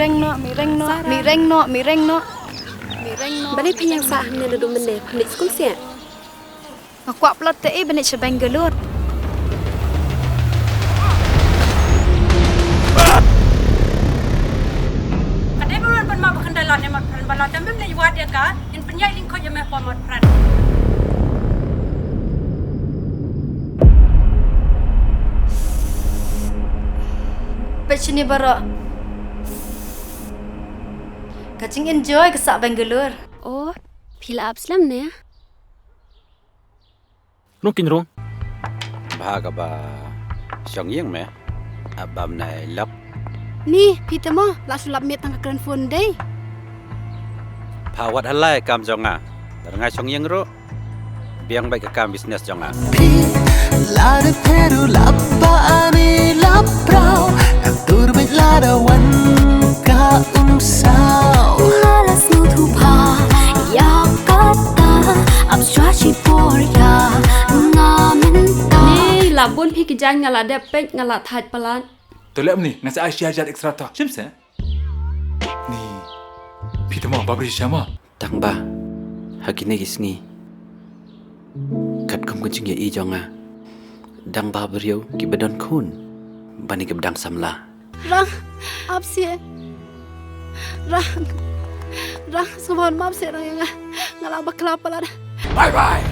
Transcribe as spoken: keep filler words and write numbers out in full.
Reng noh, mi reng noh, mi reng noh, mi reng noh. Mi reng noh. Balei phi ïeng sah hangne naduh mynne, phi leit skul seh? Nga kwah palat te i ban leit sha Bangalore. Ka dei ban wan ban map ba kan da lad ne mat pran ba lad, te mem leit wad ïa ka, in pynïaid lyngkhot ïa me hapoh mat pran. Peit shane baroh. Ka jing enjoy ka sah Bangalore. Oh, phi la ap slem ne? Rung kin rung. Bha kaba shong ïing me. Ap bam nai lok. Ni, phi te mo, la shu lap miet tang ka kren phone dei. Pha wat halai kam jong nga. Tar ngai shong ïing ruh. Biang bad ka kam business jong nga. Phi la da theru lap ba ani lap prau. Atur bad la da wan ka um sau. Nga la sngewthuh bha ïa kata, ap shuwa shipor ïa nga mynta. Ni la bun phi ki jaiñ nga la dep peit nga la thait palat. To leh mni, nga sa ai shi hajar extra ta. Shim se. Ni. Phi te mo, bapri sha mo. Tang ba ha kine ki sngi, katkum ka jingïohi jong nga, dang ba briew kiba don khun ban ïa kiba dang samla. Rang, ap seh. Rang, Rang, sngewbha ban map seh Rang ïa nga. Nga la bakla palat. Bye bye.